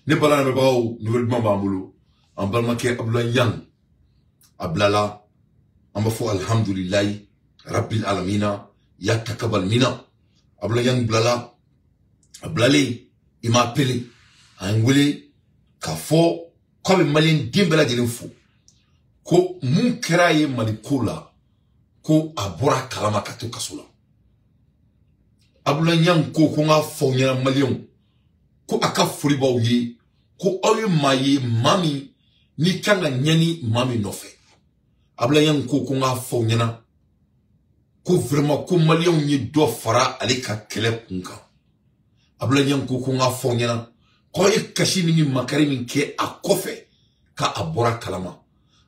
Ne bala lamɛnbagaw, nouvelle duman b'an bolo. An balimakɛ Abdoulaye Niang a bilala. An b'a fɔ alhamdulilayi rabbil alamina ya takabal mina. Abdoulaye Niang bilala. A bilalen, i m'a appelé, a ye n wele k'a fɔ k'a bɛ maliyɛn den bɛɛ lajɛlen fo, ko mun kɛra ye Mali ko la, ko a bɔra a kalama ka to kaso la. Abdoulaye Niang ko n k'a fɔ aw ɲɛna, maliyɛnw, ko a ka foli b'aw ye, ko aw ye maa ye, maa min n'i kan ka ɲɛni maa min nɔfɛ. Abdoulaye Niang ko n k'a fɔ aw ɲɛna ko vraiment ko maliyɛnw ye dɔ fara ale ka kɛlɛ kun kan. Abdoulaye Niang ko n k'a fɔ aw ɲɛna k'aw ye kasi min ni makari min kɛ a kɔfɛ, k'a bɔra kalama.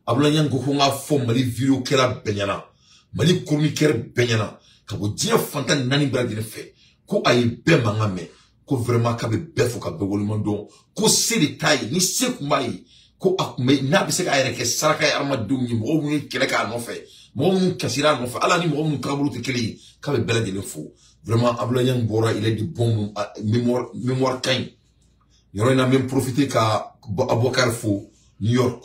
Abdoulaye Niang ko n k'a fɔ Mali vidéo kɛla bɛɛ ɲɛna, Mali chroniqueur bɛɛ ɲɛna, ka bɔ diɲɛ fantan naani bɛɛ lajɛlen fɛ, ko a ye bɛɛ mankan mɛn, ko vraiment k'a bɛ bɛɛ fo ka bɛɛ waleɲuman dɔn, ko se de t'a ye, ni se kun b'a ye, ko a kun bɛ n'a bɛ se k'a yɛrɛ kɛ saraka ye hadamadenw ye, mɔgɔw minnu ye kɛlɛ k'a nɔfɛ, mɔgɔ minnu kasira a nɔfɛ, ala ni mɔgɔ minnu taabolo tɛ kelen ye, k'a bɛ bɛɛ lajɛlen fo. Vraiment, Abdoulaye Niang bɔra, il est de bon mémoire, mémoire ka ɲi. Yɔrɔ in na, n bɛ profiter ka Abubakar fo New York,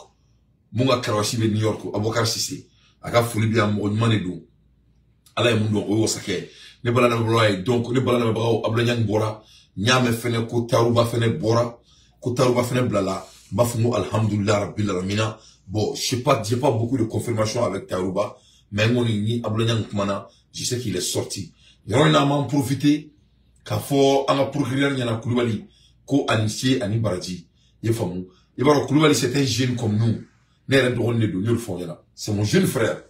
mun ka karawasi bɛ New York, Abubakar Sise, a ka foli bɛ yan, mɔgɔ ɲuman de don. Ala ye mun dɔn, o ye wasakɛ. Ne bala lamɛnbagaw ye, donc ne bala lamɛnbagaw, Abdoulaye Niang bɔra. N y'a mɛn fɛnɛ ko Taruba fɛnɛ bɔra, ko Taruba fɛnɛ bilala. N b'a fɔ ko alhamdulilah rabbil alamina. Bon, je sais pas, j'ai pas beaucoup de confirmation avec Taruba, mais n kɔni ni Abdoulaye Niang kumana, je sais qu'il est sorti. Yɔrɔ in na, an b'an profiter k'a fɔ an ka procureur ɲɛna, Kulubali, ko ani ce ani baraji. I ye faamu? I b'a dɔn, Kulubali, c'est un jeune comme nous. Ne yɛrɛ dɔgɔnin de don, n y'o fɔ ɲɛna. C'est mon jeune frère.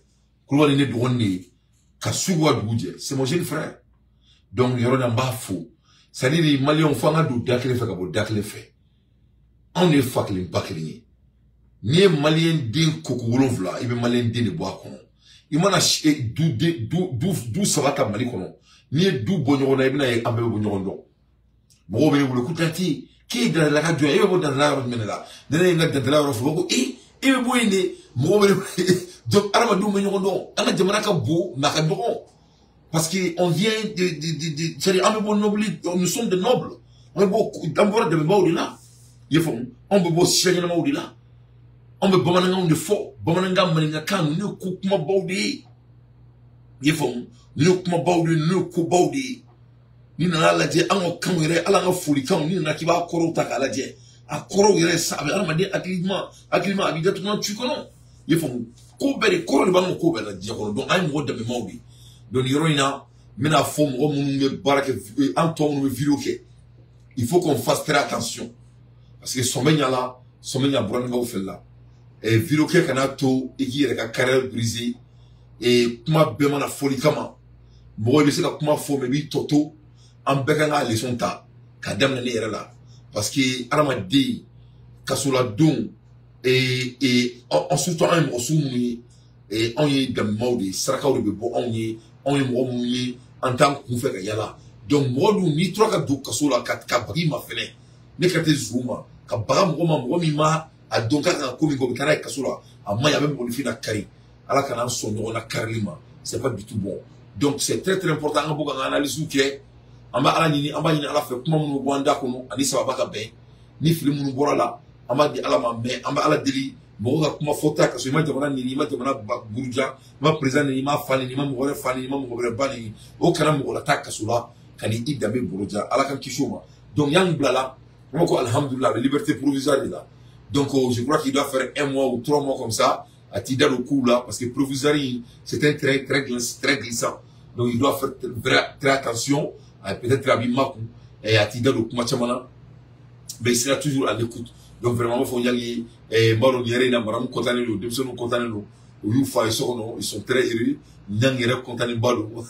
Kulubali, ne dɔgɔnin de ye ka su ka dugu jɛ. C'est mon jeune frère. Donc yɔrɔ in na, n b'a fo. C'est à dire, maliyɛnw, fo an ka don da kelen fɛ ka bɔ da kelen fɛ. Anw de ye fa kelen ba kelen ye. N'i ye maliyɛn den koko 7, i bɛ maliyɛn den de bɔ a kɔnɔ. I mana du du du saba ta Mali kɔnɔ, n'i ye du bɔ ɲɔgɔn na, i bɛna ye an bɛɛ bɛ bɔ ɲɔgɔn dɔn. Mɔgɔw bɛ ne wele ko Dante, k'e ye Dantela ka jɔn ye, e bɛ bɔ Dantela yɔrɔ jumɛn de la? Ne ye n ka Dantela yɔrɔ fɔ, ko e e bɛ bɔ yen de. Mɔgɔw bɛ ne donc hadamadenw bɛ ɲɔgɔn dɔn. An ka jamana ka bon, mais a ka dɔgɔn, parce que on vient de, c'est-à-dire an bɛ bɔ noble, nous sommes des nobles. An bɛ bɔ, an bɔra dɛmɛbaaw de la. I ye faamu? Anw bɛ bɔ siya ɲɛnamaw de la. Anw bɛ bamanankanw de fɔ, bamanankan, maninkakan. Ninnu ye ko kumabaw de ye. I ye faamu? Ninnu ye kumabaw de ye, ninnu ye kobaw de ye. N'i nana lajɛ, an ka kanw yɛrɛ, hali an ka folikanw, n'i nana k'i b'a kɔrɔw ta k'a lajɛ, a kɔrɔw yɛrɛ sa, a bɛ hadamaden hakilima hakilima, a b'i datugulan tu kɔnɔ. I ye faamu? Ko bɛɛ de kɔrɔ de b'an ka ko bɛɛ la diɲɛ kɔnɔ. Donc an ye mɔgɔ danbemaw de ye. Donc nin yɔrɔ in na, n bɛna fɔ mɔgɔ minnu bɛ baara kɛ, an tɔ minnu bɛ vidéo kɛ, il faut qu'on fasse très attention, parce que sɔn bɛ ɲa la, sɔn bɛ ɲa buranikaw fɛ la. Vidéo kɛ kana to i k'i yɛrɛ ka carrière briser. Kuma bɛɛ mana fɔli kama, mɔgɔ bɛ se ka kuma fɔ, mais i b'i tɔ to. An bɛɛ kan ka leçon ta k'a daminɛ ne yɛrɛ la, parce que hadamaden kasoladon, surtout an ye mɔgɔ sugu minnu ye, anw ye danbemaw de ye, sarakaw de bɛ bɔ anw ye. Anw ye mɔgɔ minnu ye, an t'an kun fɛ ka yala. Donc mɔgɔ dun, n'i tora ka don kaso la ka baga i ma fɛnɛ, ne ka tɛ zon ma ka baga mɔgɔ ma, mɔgɔ min ma a dɔn k'a kan ka ko min kɛ, o bɛ taa n'a ye kaso la, a ma ɲi, a bɛ mɔgɔninfin na kari. Ala kana an sɔn ɲɔgɔn na karili ma, c'est pas du tout bon. Donc c'est très très important an ka bɔ k'an ka analyse kɛ. An bɛ Ala ɲini, an b'a ɲini Ala fɛ, kuma minnu bɛ bɔ an da kɔnɔ ani sababa ka bɛn. Ni fili minnu bɔra la, an b'a di Ala ma. Mais an bɛ Ala deli, mɔgɔw ka kuma fɔta, ka sɔrɔ i ma jamana neni, i ma jamana buruja, i ma président neni, i ma fa neni, i ma mɔgɔ wɛrɛ fa neni, i ma mɔgɔ wɛrɛ ba neni, o kana mɔgɔ la taa kaso la ka n'i i danbe buruja. Ala k'an kisi o ma. Donc y'an bilala, an b'a ko alhamdulilah, a bɛ liberté provisoire de la. Donc je crois qu'il doit faire un mois ou 3 mois comme ça, a t'i da don kow la, parce que provisoire in, c'est un très très très glissant. Donc il doit faire très, très attention. Peut-être a b'i makun, a t'i da don kuma caman na, mais il sera toujours à l'écoute. Donc vraiment, n b'a fɔ Niang ye, n b'a dɔn nin yɛrɛ in na, maramu kɔntannen don, denmisɛnninw kɔntannen don, u y'u fa ye so kɔnɔ, ils sont très heureux. Niang yɛrɛ kɔntannen ba don,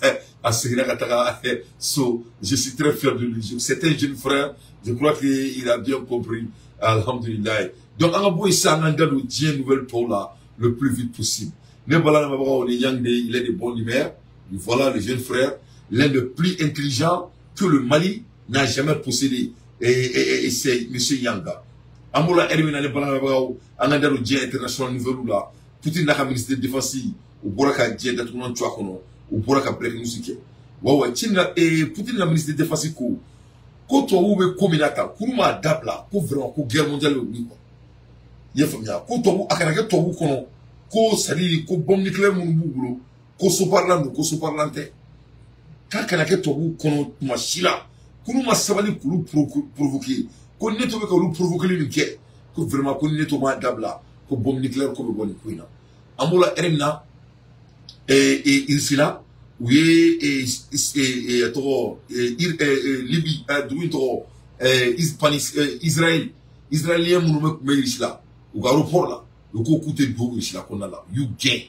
a seginna ka taga so. Je suis très fier de lui, c'est un jeune frère, je crois qu'il a bien compris, alhamdulillah. Donc an ka bɔ yen sisan, an k'an da don diɲɛ nouvelle tɔw la le plus vite possible. Ne bala lamɛnbagaw, ni Niang de, il est de bonne humeur. Voilà le jeune frère, l'un des plus intelligents que le Mali n'a jamais possédé, et c'est monsieur Yanga. An b'o la ɛri min na, ne balimakɛbagaw, an ka da don diɲɛ international nouvelle la. Poutine n'a ka ministre de défense, u bɔra ka diɲɛ datugulan tu a kɔnɔ, u bɔra ka break news kɛ. Wa wa Chine na, Poutine ka ministre de défense ko Ko tubabuw bɛ ko min na tan k'olu m'a dabila ko vraiment ko guerre mondiale bɛ wuli quoi. I y'a faamuya ko tubabu a kana kɛ tubabu kɔnɔ ko c'est à dire ko bombe nucléaire minnu b'u bolo ko soparlan don ko soparlan tɛ k'a kana kɛ tubabu kɔnɔ tuma si la k'olu ma sabali k'olu provoquer ko NATO bɛ ka olu provoquer nin kɛ ko vraiment ko NATO m'a dabila ko bombe nucléaire ko bɛ bɔ nin ko in na. An b'o la heure min na Russie la u ye tɔgɔ Libye dugu in tɔgɔ Israël israélien minnu bɛ tun bɛ Russie la u ka aéroport la u ko k'u tɛ don Russie la kɔnɔna la u y'u gɛn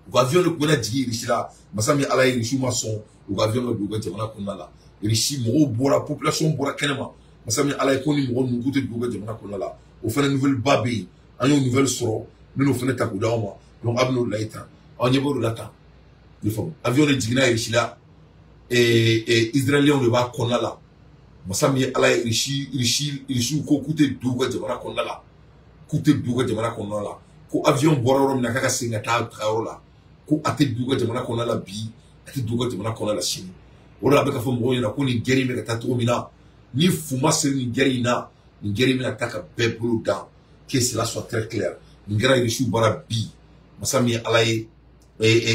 u ka avion de tun bɛna jigin Russie la masa min Ala ye Russie ma sɔn u ka avion ka don u ka jamana kɔnɔna la Russie mɔgɔw bɔra population bɔra kɛnɛma masa min Ala ye ko ni mɔgɔ ninnu k'u tɛ don u ka jamana kɔnɔna la o fana nouvelle ba bɛ yen an y'o nouvelle sɔrɔ n bɛn'o fana ta k'o d'aw ma donc a bɛn'o layi tan aw ɲɛ b'o de la tan. Avion de jiginna Russie la israéliens de b'a kɔnɔna la masa min ye Ala ye Russie ko k'u tɛ don u ka jamana kɔnɔna la k'u tɛ don u ka jamana kɔnɔna la ko avion bɔra yɔrɔ min na k'a ka segin ka taa tagayɔrɔ la ko a tɛ don u ka jamana kɔnɔna la bi a tɛ don u ka jamana kɔnɔna la sini. O de la a bɛ ka fɔ mɔgɔw ɲɛna ko nin guerre in bɛ ka taa cogo min na ni fu ma siri nin guerre in na nin guerre in bɛna taa ka bɛɛ bolo dan que cela soit très clair. Nin kɛra Russie baara bi masa min ye Ala ye.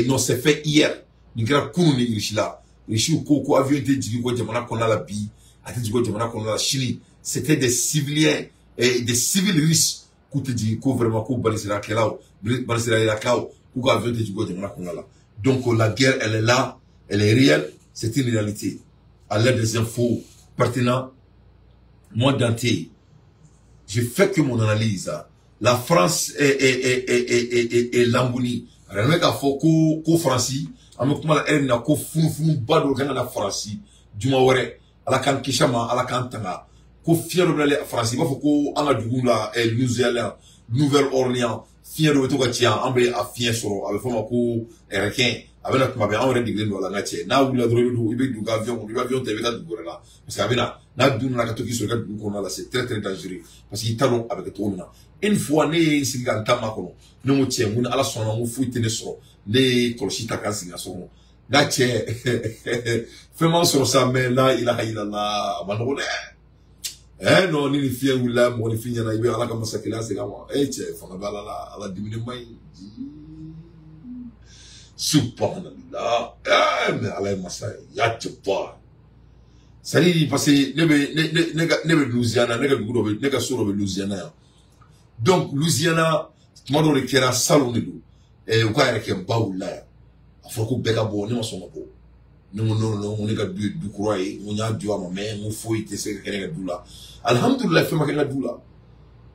Non, c'est fait hier. Nin kɛra kunun ni Russie la. Russie ko ko avion tɛ jigin ko jamana kɔnɔna la bi, a tɛ jigin ko jamana kɔnɔna la sini. C'était des civiliens, des civils russes k'u tɛ jigin ko vraiment ko banisirankɛlaw, banisirayirakaw k'u ka avion tɛ jigin ko jamana kɔnɔna la. Donc la guerre, elle est là, elle est réelle, c'est une réalité. À l'aide des infos pertinentes, moi Dante, je fais que mon analyse. La France est l'embounie. A k'a fɔ ko Faransi an bɛ kuma la heure min na ko funufunuba dɔ kan ka na Faransi juma wɛrɛ Ala k'an kisi a ma Ala k'an tanga ko fiɲɛ dɔ bɛ nalen Faransi i b'a fɔ ko an ka dugu la Louisiana Nouvelle-Orléans fiɲɛ dɔ bɛ to ka ci yan an bɛ a fiɲɛ sɔrɔ a bɛ fɔ o ma ko requin a bɛ na tuma bɛɛ anw yɛrɛ degelen don a la n ka cɛ n'a wulila dɔrɔn i bɛ don i ka avion kɔnɔ i bɛ avion ta i bɛ taa dugu wɛrɛ la parce que a bɛ na n'a dun nana ka to k'i sɔrɔ i ka dugu kɔnɔna la c'est très très dangereux parce que i t'a dɔn a bɛ kɛ cogo min na. Une fois ne ye n sigi ka n ta makɔnɔ ne ko cɛ n ko ni Ala sɔnna n ko foyi tɛ ne sɔrɔ ne ye kɔlɔsi ta k'an sigi ka so kɔnɔ n ka cɛ fɛn m'an sɔrɔ sa mais la ilaha illallah a ma nɔgɔn dɛ non ni nin fiɲɛ wulila mɔgɔninfin ɲɛna i bɛ Ala ka masakɛya segin a ma cɛ fanga bɛ Ala la Ala diminen man ɲi subhanallah mais Ala ye masa ye ya jabbar. C'est à dire parce que ne bɛ Louisiana ne ka dugu dɔ bɛ ne ka so dɔ bɛ Louisiana yan. Donc Louisiana tuma dɔw de kɛra salon de don u k'a yɛrɛ kɛ ba wulila yan a fɔra ko bɛɛ ka bɔ ne ma sɔn ka bɔ ne ko non non ne ka du ye du kura ye n ko n y'a di a ma mais n ko foyi tɛ se ka kɛ ne ka du la alhamdulilayi fɛn ma kɛ n ka du la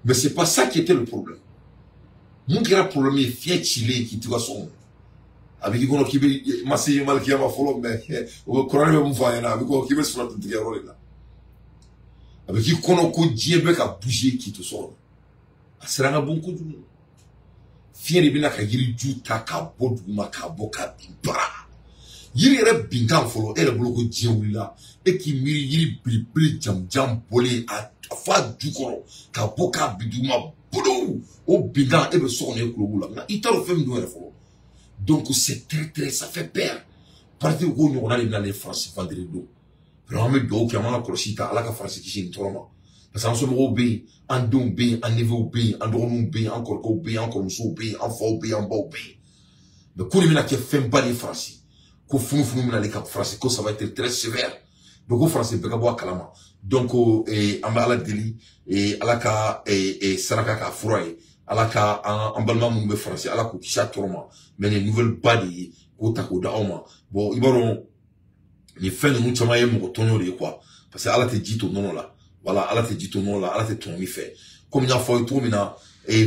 mais c'est pas ça qui était le problème. Mun kɛra problème ye fiɲɛ cilen k'i to ka so kɔnɔ a bɛ k'i kɔnɔ k'i bɛ ma se malikiya ma fɔlɔ mais o bɛ kuranɛ bɛ mun fɔ a ɲɛna a bɛ k'i bɛ sɔrɔ tigɛ yɔrɔ de la a bɛ k'i kɔnɔ ko diɲɛ bɛ ka bouger k'i to so kɔnɔ. A siran ka bon kojugu fiɲɛ de bɛna ka yiriju ta k'a bɔ duguma k'a bɔ k'a bin bara yiri yɛrɛ binkan fɔlɔ e yɛrɛ bolo ko diɲɛ wulila e k'i miiri yiri belebele jamujan bɔlen a fɔ a ju kɔrɔ k'a bɔ k'a bin duguma bolo o binkan e bɛ so kɔnɔ e kulo b'o la nka i t'a dɔn fɛn min don yɛrɛ fɔlɔ. Donc c'est très très ça fait peur parti ko ɲɔgɔnna de bɛna ne Faransi vendredi don vraiment an bɛ dugawu kɛ an b'an ka kɔlɔsi ta Ala ka Faransi kisi nin tɔɔrɔ ma. Parce que an somɔgɔw bɛ yen an denw bɛ yen an neveux bɛ yen an dɔgɔninw bɛ yen an kɔrɔkɛw bɛ yen an kɔrɔmusow bɛ yen an faw bɛ yen an baw bɛ yen mais ko nin bɛna kɛ fɛnba de ye Faransi ko funufunu bɛna ale ka Faransi ko ça va être très sévère donc ko Faransi bɛɛ ka bɔ a kalama donc an bɛ Ala deli Ala ka saraka k'a fura ye Ala ka an balima minnu bɛ Faransi Ala k'u kisi a tɔɔrɔ ma mais nin nouvelle ba de ye k'o ta k'o di aw ma bon i b'a dɔn nin fɛn ninnu caman ye mɔgɔ tɔɲɔ de ye quoi parce que Ala tɛ ji to nɔnɔ la. Voilà, Ala tɛ ji to nɔnɔ la, Ala tɛ tɔnɔ min fɛ. Komi n y'a fɔ aw ye cogo min na,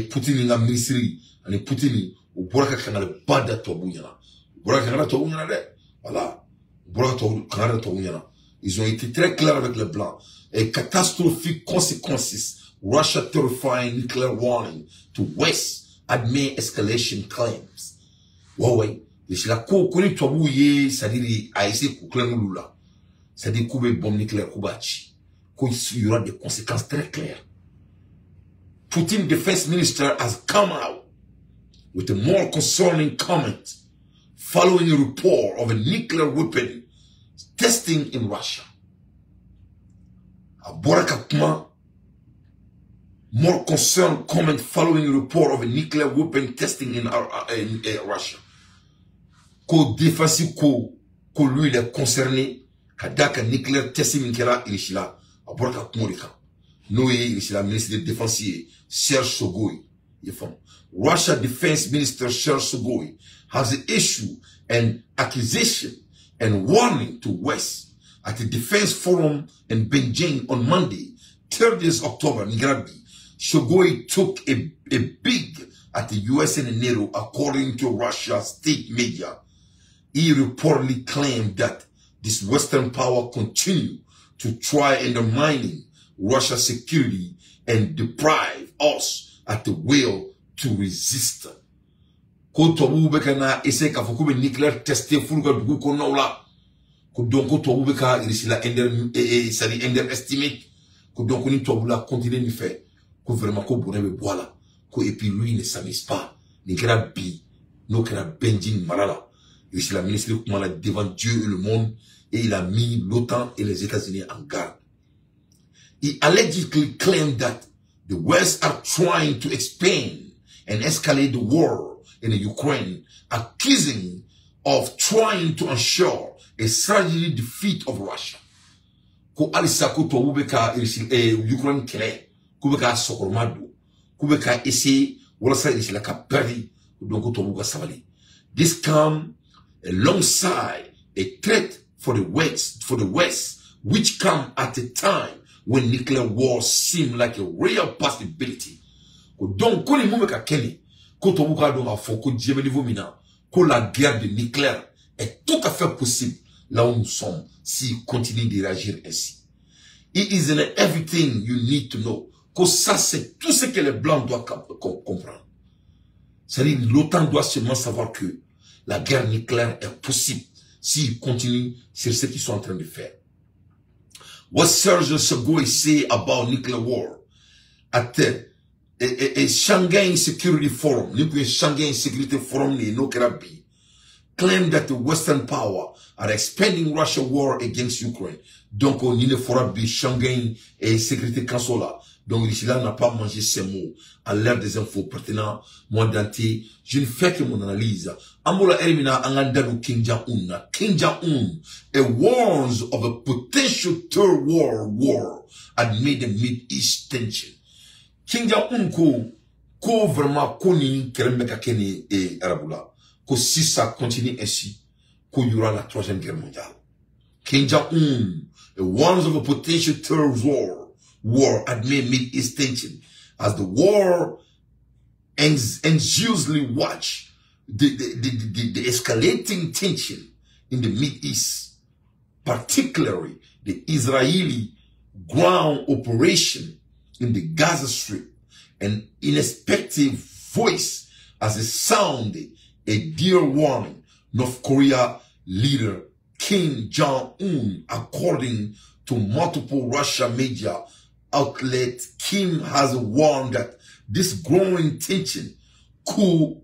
Poutine ka minisiri ani Poutine u bɔra ka kangariba da tubabuw ɲɛna. U bɔra ka kangari da tubabuw ɲɛna dɛ. Voilà, u bɔra ka kangari da tubabuw ɲɛna. Ils ont été très clairs avec les Blancs. Et catastrophic consequences, Russia terrifying nuclear warning to West amid escalation claims. Ouais, ouais. La ko ni tubabuw ye, c'est-à-dire a essayé k'u kulonkɛ olu la. C'est-à-dire k'u bɛ bombe nucléaire k'u b'a ci. Qu'il y aura des conséquences très claires. Putin defense minister has come out with a more concerning comment following a report of a nuclear weapon testing in Russia. A bɔra ka kuma. More concerned comment following report of a nuclear weapon testing in Russia. Ko défense ko lui il est concerné ka da ka nuclear testing min kɛra Russie la. A bɔra ka kuma o de kan. N'o ye Russie la ministre de défense ye Serge Shoigu. Russia Defense Minister Serge Shoigu has issued an accusation and warning to West at the Defense Forum in Beijing on Monday, 30th October. Ngrabi. Shoigu took a big at the US and the NATO, according to Russia's state media. He reportedly claimed that this Western power continue to try undermining Russia's security and deprive us at the will to resist. Ko tubabuw bɛ ka na essayer k'a fɔ k'u bɛ nucléaire tester f'olu ka dugu kɔnɔnaw la. Ko donc ko tubabuw bɛ ka Russie la underestimate. Ko donc ni tubabu la continuer nin fɛ. Ko vraiment ko bonnet bɛ bɔ a la. Ko et puis lui ne s'amuse pas. Nin kɛra bi n'o kɛra Beijing mara la. Russie la ministre kumana devant Dieu et le monde et il a mis l'OTAN et les États-Unis en garde. He allegedly claimed that the West are trying to expand and escalate the war in the Ukraine, accusing of trying to ensure a strategic defeat of Russia. Ko alisa ko tubabu bɛ ka Ukraine kɛlɛ, k'u bɛ ka sɔgɔma don, k'u bɛ ka essayer walasa Russie la ka perdre, donc ko tubabu ka sabali. This come alongside a threat for the West, which come at a time when nuclear war seemed like a real possibility. Donc, ko ni mun bɛ ka kɛ nin, ko tubabu k'a dɔn k'a fɔ ko diɲɛ bɛ niveau min na, ko la guerre de nucléaire est tout à fait possible là où nous sommes s'ils continuent de réagir ainsi. It is in everything you need to know. Que ça, c'est tout ce que les Blancs doivent comprendre. C'est-à-dire, l'OTAN doit seulement savoir que la guerre nucléaire est possible s'ils continuent sur ce qu'ils sont en train de faire. What Serge Shoigu say about nuclear war at the Shanghai Security Forum, Shanghai Security Forum ni no kɛra bi, claim that the Western power are expanding Russia war against Ukraine. Donc, on y ne fera bi Shanghai Security Council là. Donc, Russie n'a pas mangé ces mots à l'ère des infos pertinentes. Moi, Dante, je ne fais que mon analyse. Amola Erimina Angandadu Kim Jong-un. Kim Jong-un warns of a potential third world war amid the Mid-East tension. Kim Jong-un ko vraiment ko ni kɛlɛ bɛ ka kɛ ni arabu la. Ko si ça continue ainsi, qu'il y aura la troisième guerre mondiale. Kim Jong-un warns of a potential third world war amid Mid-East tension as the war anxiously watch the escalating tension in the Mid-East, particularly the Israeli ground operation in the Gaza Strip. An inexpected voice as it sounded a dear warning. North Korea leader Kim Jong-un, according to multiple Russia media outlets, Kim has warned that this growing tension could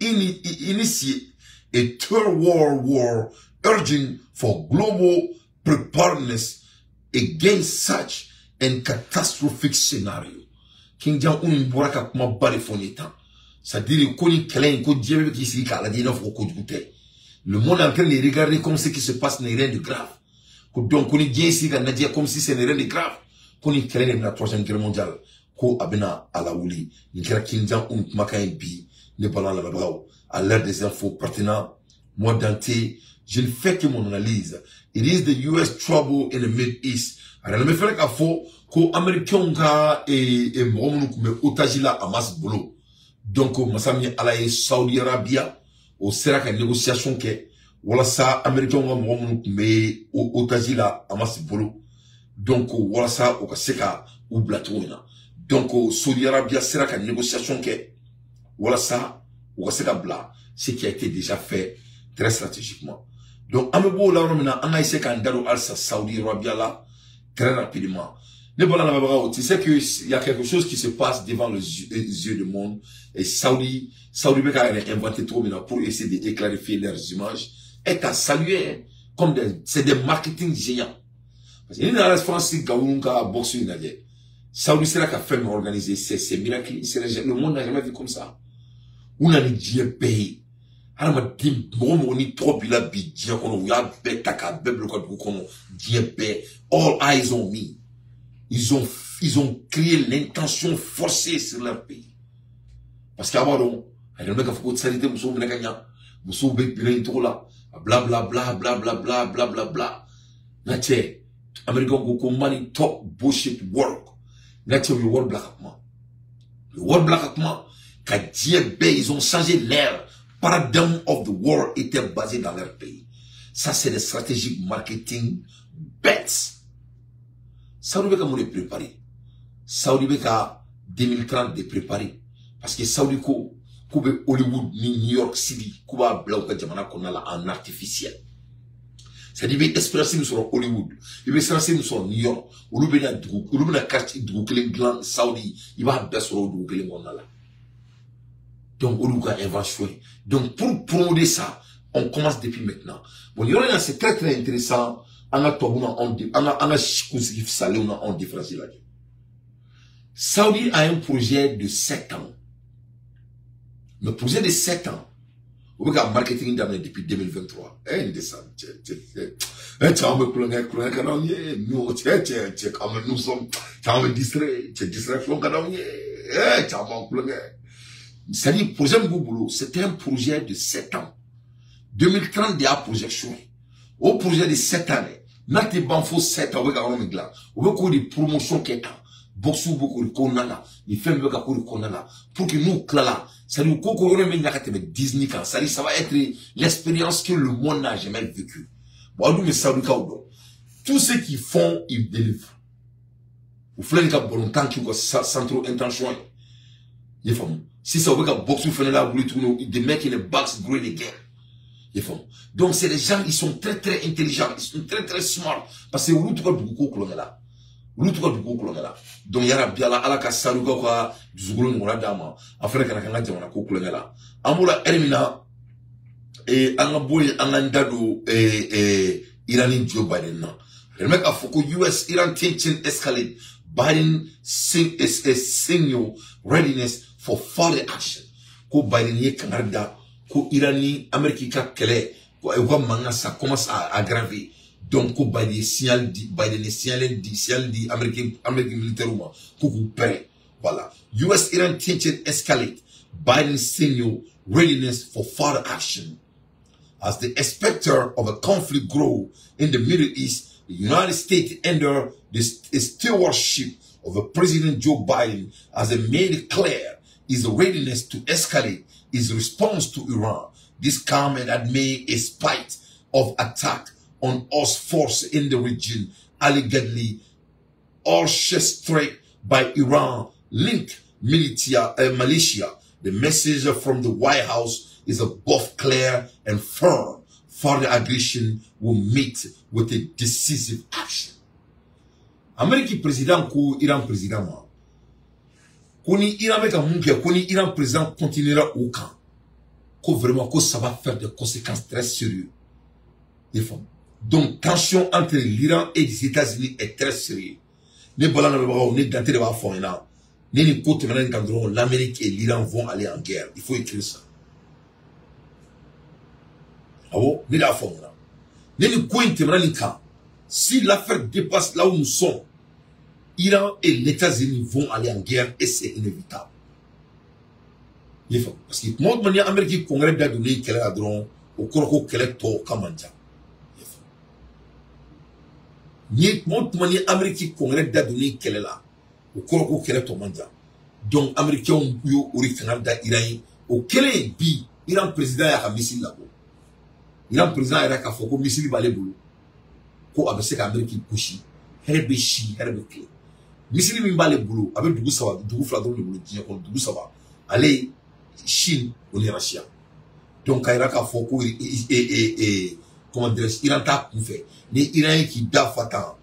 initiate a third world war, urging for global preparedness against such a catastrophic scenario. Kim Jong-un bɔra ka kuma ba de fɔ nin tan. C'est-à-dire ko ni kɛlɛ in ko diɲɛ bɛ k'i sigi k'a lajɛ i n'a fɔ ko kojugu tɛ. Le monde est en train de regarder comme ce qui se passe n'est rien de grave. Donc ko ni diɲɛ sigi ka lajɛ comme si ce n'est rien de grave. Ko ni kɛlɛ de bɛna troisième guerre mondiale. Ko a bɛna a lawuli. Nin kɛra Kim Jong-un kumakan ye bi ne balima lamɛnbagaw. À l'ère des infos pertinentes, moi Dante, je ne fais que mon analyse. It is the US trouble in the Middle East. A yɛrɛ bɛ fɛnɛ k'a fɔ ko américains ka mɔgɔ minnu tun bɛ otage la Hamas bolo. Donc masa min ye Ala ye Saudi Arabia o sera ka négociation kɛ walasa américains ka mɔgɔ minnu tun bɛ otage la Hamas bolo. Donc walasa o ka se ka u bila cogo min na. Donc Saudi Arabia sera ka négociation kɛ walasa o ka se ka bila, ce qui a été déjà fait très stratégiquement. Donc an bɛ b'o la yɔrɔ min na, an ka essayer k'an da don halisa Saudi Arabia la très rapidement. Ne bɔra lamɛnbagaw, tu sais que il y a quelque chose qui se passe devant les yeux du monde et Saudi bɛ k'a yɛrɛ inventé cogo min na pour essayer de clarifier leurs images est à saluer comme c'est des marketing géants. Parce que ni nana France Gawun ka boxe in lajɛ, Saoudi sera ka fɛn min organiser, c'est miracle, le monde n'a jamais vu comme ça. U nana ni diɲɛ bɛɛ ye. Hadamaden mɔgɔ mɔgɔ ni tɔgɔ b'i la bi diɲɛ kɔnɔ, u y'a bɛɛ ta k'a bɛɛ bila u ka dugu kɔnɔ, diɲɛ bɛɛ, all eyes on me. Ils ont créé l'intention forcée sur leur pays. Parce que a b'a dɔn, a yɛrɛ bɛ k'a fɔ ko sali tɛ musow minɛ ka ɲa, musow bɛ minɛ nin cogo la, bla bla bla bla bla bla bla bla bla. N ka cɛ, Américain ko ko money talk, bullshit work. N ka cɛ, u ye wari bila ka kuma. U ye wari bila ka kuma ka diɲɛ bɛɛ, ils ont changé l'air. Paradigm of the world était basé dans leur pays. Ça, c'est des stratégies marketing bêtes. Saoudi bɛ ka mun de préparer? Saoudi bɛ ka 2030 de préparer. Parce que Saoudi ko k'u bɛ Hollywood ni New York City, k'u b'a bila u ka jamana kɔnɔna la en artificiel. C'est-à-dire i bɛ expérience min sɔrɔ Hollywood, i bɛ expérience min sɔrɔ New York, olu bɛna dugu, olu bɛna quartier dugu kelen dilan Saoudi, i b'a bɛɛ sɔrɔ o dugu kelen kɔnɔna la. Donc olu ka invention ye. Donc pour promouvoir ça, on commence depuis maintenant. Bon, yɔrɔ in na, c'est très très intéressant. An ka tubabu na anw, an ka kunsigi salenw na anw différence lajɛ. Saoudi a un projet de 7 ans. Le projet de 7 ans, u bɛ ka marketing daminɛ depuis 2023. Eh, nin tɛ sa, cɛ cɛ cɛ. Eh, cɛ, anw bɛ kulonkɛ kulonkɛ ka d'anw ye. Nous, cɛ cɛ cɛ, an bɛ, nous sommes, cɛ, an bɛ distrait, cɛ, distraction ka d'anw ye. Eh, cɛ, an b'an kulonkɛ. C'est-à-dire projet min b'u bolo, c'est un projet de 7 ans. 2030 de y'a projection ye. O projet de 7 ans dɛ, n'a tɛ ban fo 7 ans, u bɛ ka yɔrɔ min dilan, u bɛ k'o de promotion kɛ tan. Boxe bɛ k'o de kɔnɔna la, nin fɛn bɛ ka k'o de kɔnɔna la, pour que n'u tilala, c'est-à-dire ko yɔrɔ min bɛ ɲa ka tɛmɛ Disney kan, c'est-à-dire ça va être l'expérience que le monde n'a jamais vécu. Bon, aw dun bɛ Saoudikaw dɔn. Tout ce qu'ils font, ils délivrent. U filɛ nin ka balontan k'u ka centre intention ye. I ye faamu? Sisan u bɛ ka boxe fɛnɛ lawuli tuguni, they making the box great again. I ye faamu? Donc c'est des gens, ils sont très très intelligents, ils sont très très smart, parce que olu t'u ka duguko kulonkɛ la. Olu t'u ka duguko kulonkɛ la. Donc yarabi Ala, Ala ka Saoudikaw ka dusukolo ɲɔgɔnna d'an ma, an fɛnɛ kana k'an ka jamana ko kulonkɛ la. An b'o la ɛri min na, an ka bɔ yen, an k'an da don Iran ni Joe Biden na. A bɛ k'a fɔ ko US Iran tension escalate, Biden signal readiness for further action. Ko Biden ye kangari da ko Iran ni Amérique ka kɛlɛ, ko u ka mankan, ça commence à aggraver. Donc ko Biden ye signal di, Biden ye signal di Amérique militaire ma ko k'u prêt. Voilà. US Iran tension escalate, Biden signal readiness for further action. As the specter of a conflict grow in the Middle East, the United States under the stewardship of the President Joe Biden has made clear his readiness to escalate his response to Iran. This comment had made a spite of attack on us force in the region, allegedly orchestrated by Iran linked militia. The message from the White House is both clear and firm. Further aggression will meet with a decisive action. Amérique président ko Iran président ma ko ni Iran bɛ ka mun kɛ, ko ni Iran président continuera o kan, ko vraiment ko ça va faire des conséquences très sérieuses. I faamu? Donc tension entre l'Iran et les États-Unis est très sérieux. Ne bala lamɛnbagaw, ne Dante de b'a fɔ ɲɛna, ne ni ko tɛmɛna nin kan dɔrɔn, l'Amérique et l'Iran vont aller en guerre. Il faut écrire ça. Awɔ, ne de y'a fɔ ɲɛna. Ne ni ko in tɛmɛna nin kan, si l'affaire dépasse là où nous sommes, Iran et les États-Unis vont aller en guerre et c'est inévitable. I faamu? Parce que tuma o tuma ni Amérique congrès da donnen kɛlɛ la dɔrɔn, o kɔrɔ ko kɛlɛ tɔ ka man ca. I faamu? Ni tuma o tuma ni Amérique congrès da donnen kɛlɛ la, o kɔrɔ ko kɛlɛ tɔ man ca. Donc Américains y'o o de kangari da Iran ye. O kɛlen bi, Iran président y'a ka missile labɔ. Iran président yɛrɛ k'a fɔ ko missile b'ale bolo, ko a bɛ se ka Amérique gosi, hɛrɛ bɛ si, hɛrɛ bɛ tile. Missile min b'ale bolo, a bɛ dugu saba, dugu fila dɔrɔn de bolo diɲɛ kɔnɔ, dugu saba, ale, Chine o ni Russia. Donc k'a yira k'a fɔ ko comment dirais-je, Iran t'a kunfɛ. Ni Iran ye k'i da fa tan,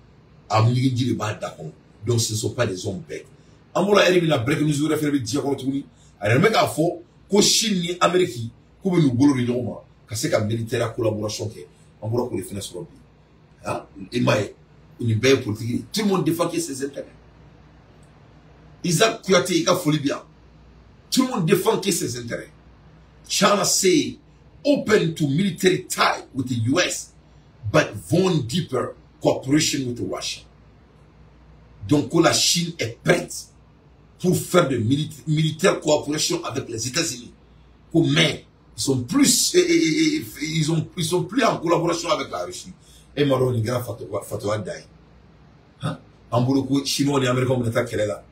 a ɲigiji de b'a da kɔnɔ. Donc ce ne sont pas des hommes bêtes. An bɔra ɛri min na, breaking news wɛrɛ fɛnɛ bɛ diɲɛ kɔnɔ tuguni. A yɛrɛ bɛ k'a fɔ ko Chine ni Amérique k'u bɛ n'u bolo di ɲɔgɔn ma ka se ka militaire collaboration kɛ. An bɔra k'o de fɛnɛ sɔrɔ bi. Ah, i m'a ye, nin bɛɛ ye politique ye. Tout le monde défend que ses intérêts. Isaac Kouyaté i ka foli bi yan. Tout le monde défend que ses intérêts. China say open to military tie with the US, but want deeper cooperation with Russia. Donc la Chine est prête pour faire de militaire coopération avec les États-Unis. Mais ils sont plus, ils sont plus en collaboration avec la Russie. Et Maroc, il y a fatwa dai. Hein? An bolo ko Chinois ni Américains bɛna taa kɛlɛ la.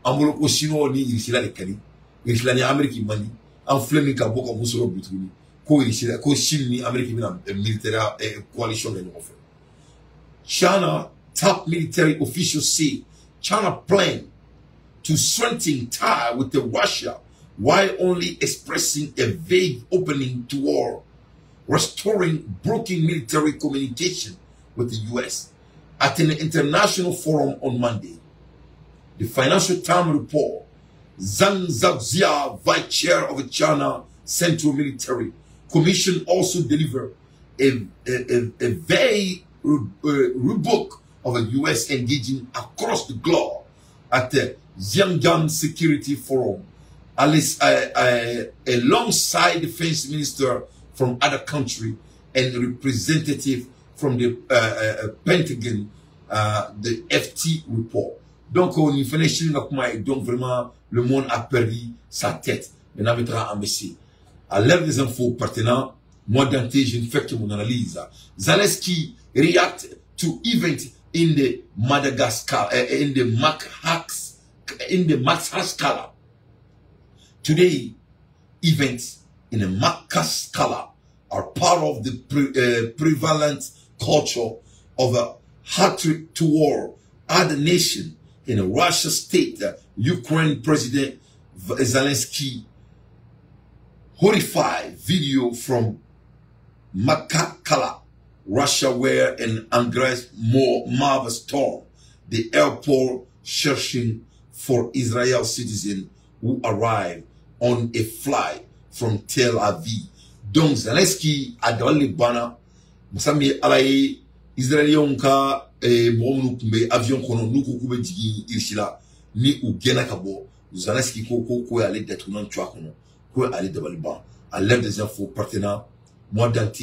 An bolo ko Chinois ni Russie de ka di. Russie ni Amérique man di. An filɛ nin ka bɔ ka mun sɔrɔ bi tuguni. Ko Russie, ko Chine ni Amérique bɛna militaire coalition kɛ ɲɔgɔn fɛ. China top military officials say China plan to strengthen tie with the Russia while only expressing a vague opening toward restoring broken military communication with the US at an international forum on Monday. The Financial Times report, Zhang Zhaoxia, vice chair of the China Central Military Commission, also delivered a vague rebuke of the US engaging across the globe at the Xiangyang Security Forum, alongside defense minister from other countries and representative from the Pentagon, the FT report. Donc, on y fait, donc vraiment, le monde a perdu sa tête. Maintenant, maintenant, à l'ère des infos pertinentes, moi, Dante, je ne fais que mon analyse. Zelensky react to event in the Madagascar, in the Madagascar. Today, events in the Madagascar are part of the prevalent culture of a hatred toward other nation. In a Russia state, Ukraine President Zelensky horrified video from Makakala, Russia, where an angry mob stormed the airport searching for Israel citizens who arrived on a flight from Tel Aviv. Donc Zelensky a dabali banna masa min ye Ala ye Israéliens ka mɔgɔ minnu tun bɛ avion kɔnɔ n'u ko k'u bɛ jigin Irisi la ni u gɛnna ka bɔ, Zelensky ko ko y'ale datugulan tu a kɔnɔ, ko y'ale dabali ban. À l'ère des infos pertinentes, moi Dante,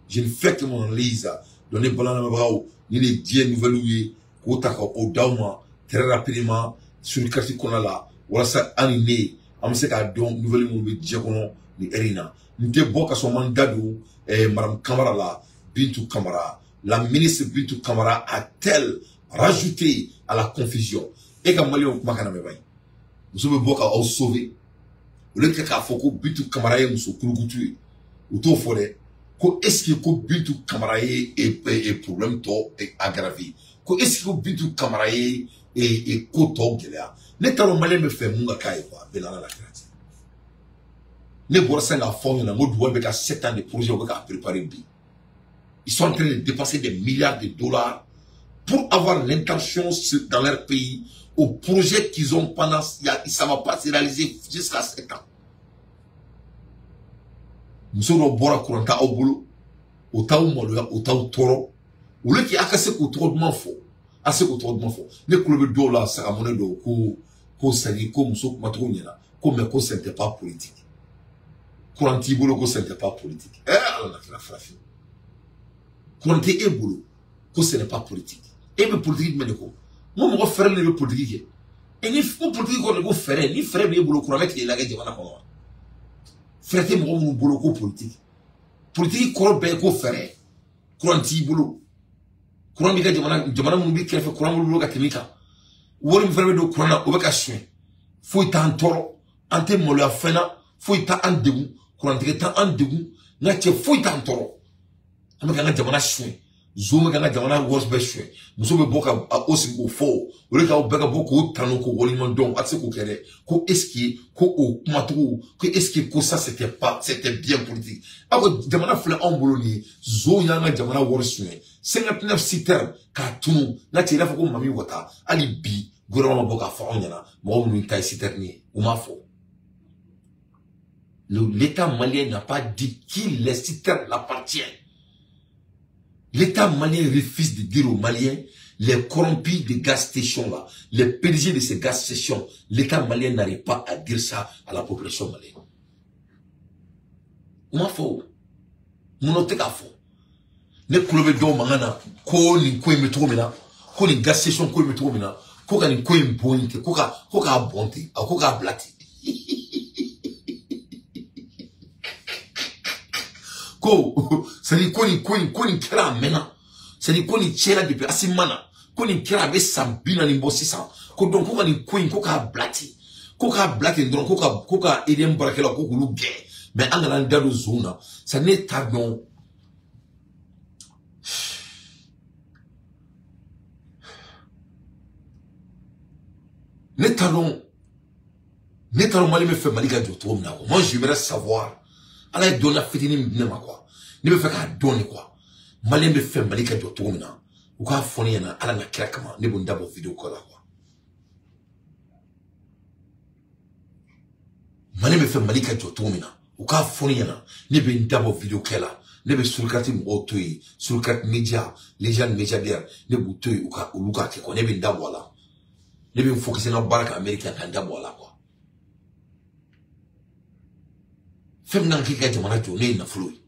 je ne fais que mon analyse. Donc ne balamɛbagaw ni ne diɲɛ nouvelle ye k'o ta k'o d'aw ma très rapidement sur carte kɔnɔ la walasa an ni ne an bɛ se k'a dɔn nouvelle minnu bɛ diɲɛ kɔnɔ nin heure in na. N tɛ bɔ ka sɔrɔ man da don Madame Kamara la, Bintou Kamara. La ministre Bintou Kamara a-t-elle rajouté à la confusion? E ka maliyɛnw kuma kana mɛn ban ye. Muso bɛ bɔ ka aw sauver. Au lieu que k'a fɔ ko Bintou Kamara ye muso kulukutu ye, u t'o fɔ dɛ. Ko est-ce que ko Bintou Kamara ye problème tɔ aggravé? Ko est-ce que ko Bintou Kamara ye ko tɔ gɛlɛya? Ne t'a dɔn maliyɛn bɛ fɛ mun ka k'a ye quoi, bɛɛ n'Ala la kira cɛ. Ne bɔra sisan k'a fɔ aw ɲɛna n ko Dubaï bɛ ka 7 ans de projet u bɛ k'a préparer bi. Ils sont en train de dépenser des milliards de dollars pour avoir l'intention dans leur pays au projet qu'ils ont pendant, ça ne va pas se réaliser jusqu'à 7 ans. Muso dɔ bɔra kuran t'aw bolo, o t'aw maloya, o t'aw tɔɔrɔ. Au lieu k'a ka se k'o tɔgɔ duman fɔ, a se k'o tɔgɔ duman fɔ. Ne kulo bɛ dɔw la sagamɔnɛ dɔw ko ko c'est ko muso kumacogo ɲɛna, ko mais ko ce n'était pas politique. Kuran t'i bolo ko ce n'était pas politique. Eh Ala na kira farafin. Kuran tɛ e bolo ko ce n'est pas politique. E bɛ politique jumɛn de kɔ? N ko mɔgɔ fɛrɛ de bɛ politique kɛ. E ni ko politique kɔrɔ de ko fɛrɛ, ni fɛrɛ b'e bolo kuran bɛ tigɛ i la kɛ jamana kɔnɔ wa? Fɛrɛ tɛ mɔgɔ minnu bolo ko politique. Politique kɔrɔ bɛɛ ye ko fɛrɛ. Kuran t'i bolo. Kuran b'i ka jamana, jamana minnu b'i kɛrɛfɛ kuran b'olu bolo ka tɛmɛ i kan. Wari min fana bɛ don kuran na o bɛ ka suɲɛ. Foyi t'an tɔɔrɔ, an tɛ maloya fɛn na, foyi t'an degun, kurantigɛ t'an degun, n ka cɛ foyi t'an tɔɔrɔ. An bɛ k'an ka jamana suɲɛ. Zon bɛ k'an ka jamana wari bɛɛ suɲɛ. Muso bɛ bɔ ka o sigi k'o fɔ o de k'aw bɛɛ ka bɔ k'o tanu k'o waleɲuman dɔn, a tɛ se k'o kɛ dɛ. Ko est-ce que ko o kumacogo, ko est-ce que ko ça c'était pas, c'était bien politique. Aw ko jamana filɛ anw bolo nin ye, zon y'an ka jamana wari suɲɛ. 59 citernes k'a tunu, n ka cɛ i n'a fɔ ko Mami Wata, hali bi gouvernement ma bɔ k'a fɔ anw ɲɛna mɔgɔ minnu ta ye citerne ye, u m'a fɔ. L'État malien n'a pas dit qui les citernes l'appartient. L'État malien refuse de dire aux Maliens, les corrompus des gas stations là, les PDG de ces gas stations, l'État malien n'arrive pas à dire ça à la population malienne. Comment faut? Mon tɛ k'a fɔ. Ne kulo bɛ dɔw mankan na ko nin ko in bɛ cogo min na, ko nin gas station ko in bɛ cogo min na, ko ka nin ko in bɔn in ten, ko k'a bɔn ten, a ko k'a bila ten. Ko c'est-à-dire ko nin ko in ko nin kɛra a mɛnna, c'est-à-dire ko nin tiɲɛna depuis Asimi ma na, ko nin kɛra a bɛ san 40 bɔ sisan, ko donc ko ka nin ko in ko k'a bila ten, ko k'a bila ten dɔrɔn, ko ka EDM baarakɛlaw ko k'olu gɛn. Mais an kana an da don zon na, ça ne t'a dɔn. Ne t'a dɔn Mali bɛ fɛ Mali ka jɔ cogo min na quoi. Moi j'aimerais savoir. Ala ye dɔnniya fitinin min di ne ma quoi. Ne bɛ fɛ k'a dɔn de quoi. Malien bɛ fɛ Mali ka jɔ cogo min na. U k'a fɔ ne ɲɛna Ala n'a kira kama, ne b'o n da bɔ vidéo kɔ la quoi. Malien bɛ fɛ Mali ka jɔ cogo min na. U k'a fɔ ne ɲɛna, ne bɛ n da bɔ vidéo kɛ la. Ne bɛ surikati mɔgɔw to yen, surikati média, les gens médiaires, ne b'u to yen u ka olu k'a kɛ quoi. Ne bɛ n da bɔ a la. Ne bɛ n focus n ka baara kan Amérique kan n da bɔ a la quoi. Fɛn min kan k'i ka jamana jɔ, ne ye nafolo ye.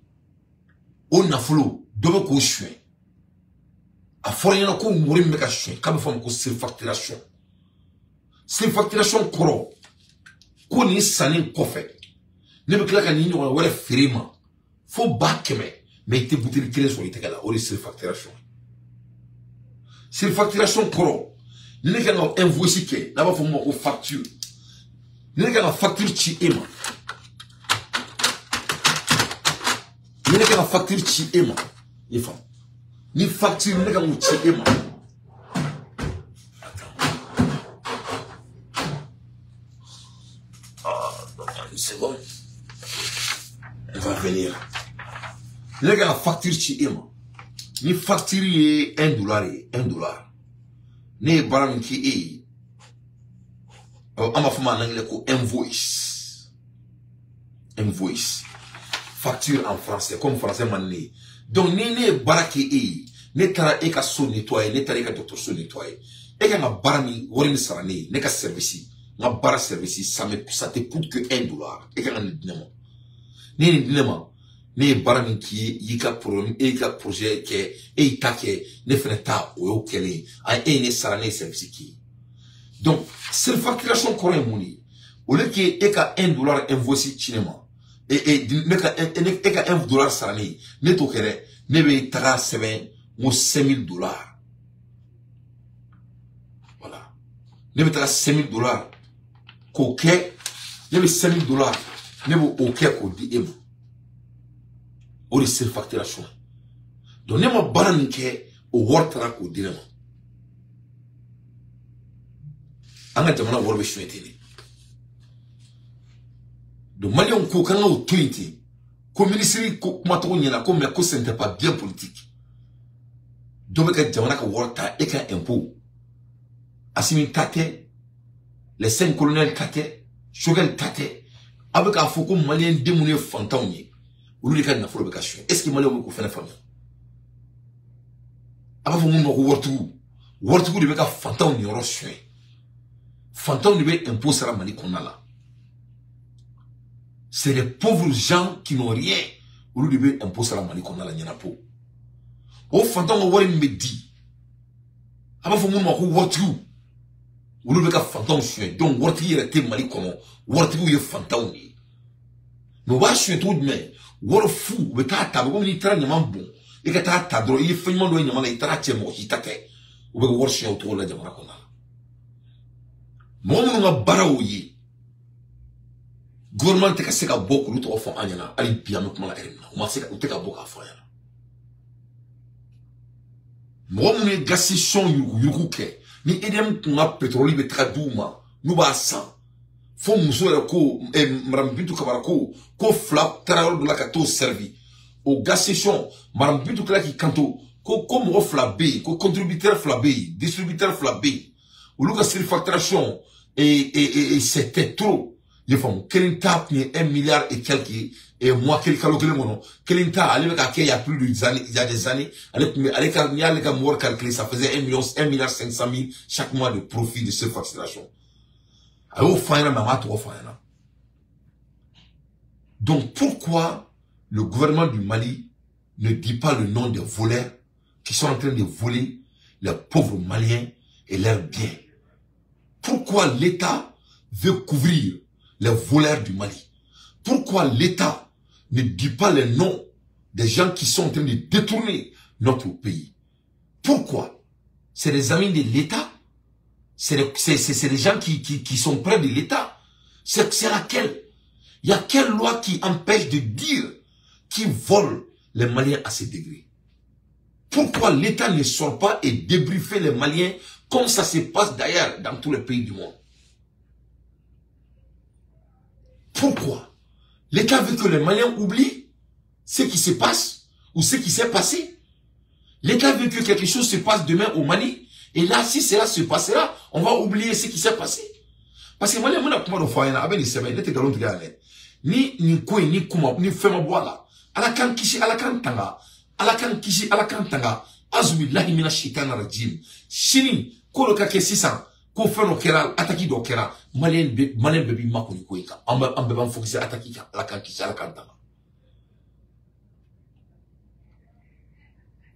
O nafolo dɔ bɛ k'o suɲɛ. A fɔra ɲɛna ko wari min bɛ ka suɲɛ k'a bɛ fɔ a ma ko surfacturation. Surfacturation kɔrɔ ko nin sanni kɔfɛ ne bɛ tila ka nin ɲɔgɔnna wɛrɛ feere i ma fo 100 000, mais i tɛ buteli kelen sɔrɔ i tɛgɛ la. O de ye surfacturation. Surfacturation kɔrɔ ni ne kan ka invoice kɛ, n'a b'a fɔ min ma ko facture, ni ne kan ka facture ci e ma, ni ne kan ka facture ci e ma, i faamu, ni facture ne kan k'o ci e ma. Une seconde, on va venir. Ni ne kan ka facture ci e ma, ni facture ye $1 ye, $1. Ne ye baara min kɛ e ye, an b'a fɔ ma en anglais ko invoice. Invoice. Facture en français, comme français man ne ye. Donc ni ne ye baara kɛ e ye, ne taara e ka so nettoyer, ne taara e ka dɔgɔtɔrɔso nettoyer. E kan ka baara min wari min sara ne ye, ne ka service, n ka baara service, ça te coûte que $1. E kan ka nin di ne ma. Ne ye nin di ne ma, ne ye baara min k'i ye, i ka problème, e ka projet kɛ, e y'i ta kɛ, ne fɛnɛ ta o y'o kɛlen ye. A e ye ne sara, ne ye service k'i ye. Donc surfacturation kɔrɔ ye mun de ye? Au lieu que e ka $1 invoice ci ne ma, ne ka e ka $1 sara ne ye, ne t'o kɛ dɛ, ne bɛ taga sɛbɛn n ko $5 000. Voilà. Ne bɛ taga $5 000 k'o kɛ, ne bɛ $5 000 ne b'o kɛ k'o di e ma. O de ye surfacturation. Donc ne ma baara min kɛ, o wari taara k'o di ne ma. An ka jamana wari bɛ suɲɛ ten de. Donc Maliens ko k'an k'o to yen ten. Ko ministre ko kuma tɔgɔ ɲɛna ko mais ko ce n'était pas bien politique. Dɔ bɛ ka jamana ka wari ta e ka impôt. Assimi ta tɛ, les 5 colonels ta tɛ, Choguel ta tɛ. A bɛ k'a fɔ ko Malien den minnu ye fantanw ye, olu de ka nafolo bɛ ka suɲɛ. Est ce que Maliens bɛ k'o fɛnɛ faamuya? A b'a fɔ minnu ma ko waritigiw, waritigiw de bɛ ka fantanw niyɔrɔ suɲɛ. Fantanw de bɛ impôt sara Mali kɔnɔna la. C'est les pauvres gens qui n'ont rien. Olu de bɛ impôt sara Mali kɔnɔna la ɲɛnapo. O fantanw ka wari min bɛ di, a b'a fɔ minnu ma ko waritigiw, olu bɛ ka fantanw suɲɛ. Donc waritigi yɛrɛ tɛ Mali kɔnɔ, waritigiw ye fantanw de ye. Mais u b'a suɲɛ cogo jumɛn? Wari fu, u bɛ taa ta, a bɛ komi n'i taara ɲaman bɔn, i ka taa ta dɔrɔn, i ye fɛn ɲuman dɔ ye ɲaman na, i taara cɛ mɔgɔ si ta tɛ. U bɛ ka wari suɲɛ o cogo la jamana kɔnɔna la. Mɔgɔ minnu ka baara y'o ye, gouvernement tɛ ka se ka bɔ k'olu tɔgɔ fɔ an ɲɛna hali bi an bɛ kuma la ɛri min na, u ma se ka, u tɛ ka bɔ k'a fɔ an ɲɛna. Mɔgɔ minnu ye gasi sɔn yuruguyurugu kɛ, ni EDM kun ka pétrole bɛ taga d'u ma, n'u b'a san, fo muso yɛrɛ ko, Madame Bintou Kamara ko fila taara yɔrɔ dɔ la ka t'o servi. O gas station, Madame Bintou kila k'i kanto ko mɔgɔ fila bɛ yen, ko contributeur fila bɛ yen, distributeur fila bɛ yen, olu ka surfacturation et c'était trop. I faamu, kelen ta tun ye 1 milliard et quelque ye, mois kelen kalo kelen kɔnɔ kelen ta ale bɛ ka kɛ il y a plus de années, il y a des années ale tun bɛ ale ka n'i y'ale ka wari calculer, ça faisait 1 million 1 milliard 500 000 chaque mois de profit de surfacturation. A y'o fɔ an ɲɛna, mais a m'a tɔgɔ fɔ an ɲɛna. Donc pourquoi le gouvernement du Mali ne dit pas le nom des voleurs qui sont en train de voler les pauvres Maliens et leurs biens? Pourquoi l'État veut couvrir les voleurs du Mali? Pourquoi l'État ne dit pas les noms des gens qui sont en train de détourner notre pays? Pourquoi? C'est des amis de l'État? C'est des gens qui sont près de l'État? C'est laquelle? Il y a quelle loi qui empêche de dire qui vole les Maliens à ce degré? Pourquoi l'État ne sort pas et débriefer les Maliens comme ça se passe d'ailleurs dans tous les pays du monde? Pourquoi? L'État veut que les Maliens oublient ce qui se passe ou ce qui s'est passé. L'État veut que quelque chose se passe demain au Mali. Et là, si cela se passera, on va oublier ce qui s'est passé. Parce que Maliens, on a comment de foyer, ni ni ko ni kuma ni fɛn ma bɔ a la. Ala k'an kisi, ala k'an tanga, ala k'an kisi, ala k'an tanga. Azubillahi mina shaitani rajim. Sini ko dɔ ka kɛ sisan ko fɛn dɔ kɛra, attaque dɔ kɛra, Malien bɛɛ b'i makun nin ko in kan. An bɛɛ b'an focus attaque kan. Ala k'an kisi, ala k'an tanga.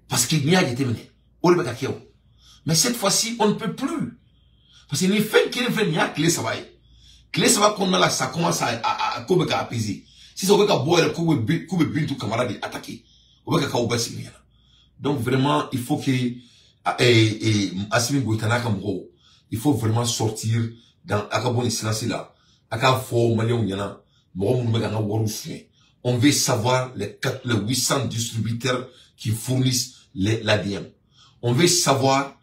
Parce que n'i y'a jateminɛ, o de bɛ ka kɛ o. Mais cette fois-ci, on ne peut plus. Parce que ni fɛn kelen filɛ nin y'a tile 3 ye. Tile 3 kɔnɔna la, ça commence à ko bɛ ka apaiser. Sisan u bɛ ka bɔ yɛrɛ k'u bɛ Bintu Kamara de attaquer. U bɛ ka k'aw bɛɛ sigi ɲɛna. Donc vraiment, il faut que Assimi Goïta n'a ka mɔgɔw, il faut vraiment sortir dans a ka bɔ nin silence la. A k'a fɔ Maliens ɲɛna, mɔgɔ minnu bɛ k'an ka wariw suɲɛ. On veut savoir les 800 distributeurs qui fournissent l'ADM. On veut savoir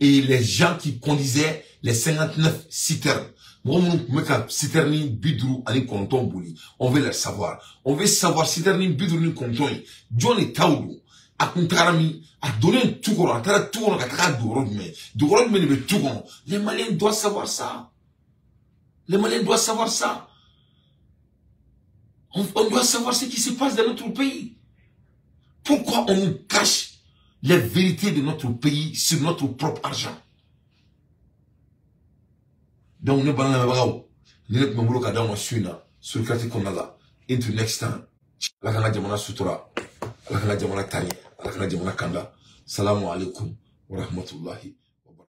et les gens qui conduisaient les 59 citernes. On veut les savoir. On veut savoir citerne 59. John et Taoudou a donné tout. Les Maliens doivent savoir ça. Les Maliens doivent savoir ça. On doit savoir ce qui se passe dans notre pays. Pourquoi on nous cache les vérités de notre pays sur notre propre argent? Donc, nous allons sur le quartier. Into next time. Ala kana jamana sutura, ala kana jamana tani, ala kana jamana kanda. Salamu alaikum wa rahmatullahi.